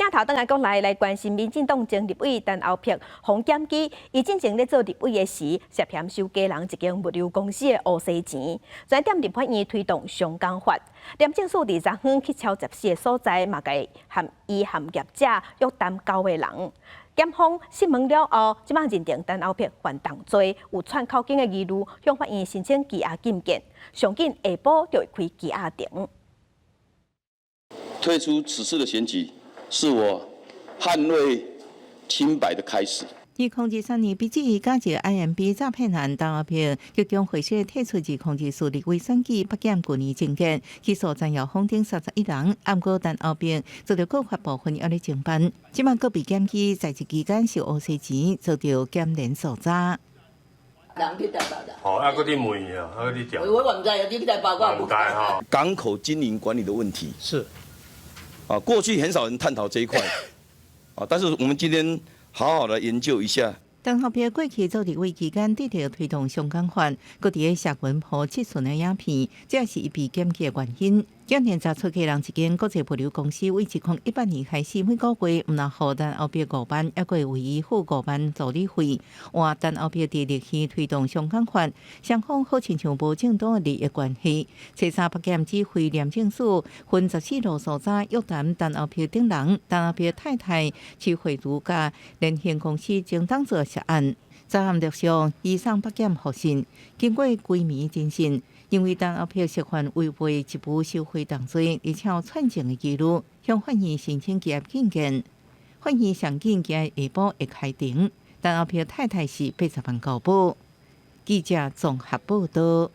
鏡頭轉來國內來關心民進黨前立委陳歐珀予檢舉，伊進前咧做立委的時，涉嫌收基隆一間物流公司的烏西錢，轉踮立法院推動雙工法。廉政署佇昨昏去抄14个所在，嘛共含伊含業者約談九个人。檢方訊問了後，這擺認定陳歐珀犯重罪，有串口供的疑慮，向法院申請羈押禁見，上緊下晡就會開羈押庭。退出此次的選舉，是我捍衛清白的開始。2023年，被指加入 IMB 詐騙案，陳歐珀激將會說退出2024立委選舉，北檢舊年終結，起訴陳耀峰等31人，毋過陳歐珀遭著告發部分猶咧偵辦，這擺閣被檢舉在職期間收烏西錢，遭著檢聯搜查。人去台北啦。哦，啊，閣你問啊，啊，你調。我毋知啊，你去台北我毋知吼。港口經營管理的問題是。啊，過去很少人探討這一塊，啊，但是我們今天好好的研究一下。陳歐珀過去做立委期間，致力推動雙工法，閣佇咧社群 po 質詢的影片，這是伊被檢舉的原因。檢驗查出基隆一間國際物流公司，為2018年開始每個月毋但予陳歐珀5萬，猶閣為伊付5萬助理費。換陳歐珀佇立院推動雙工法，雙方好親像無正當的利益關係。初三北檢指揮廉政署分14路所在約談陳歐珀等人，陳歐珀太太徐慧如佮聯興公司前董事涉案。昨暗陸續移送北檢複訊，經過規暝偵訊，認為陳歐珀涉犯違背職務收賄重罪，而且有串證的疑慮，向法院申請羈押禁見。法院上緊今下晡會開庭，陳歐珀太太是80萬交保。記者綜合報道。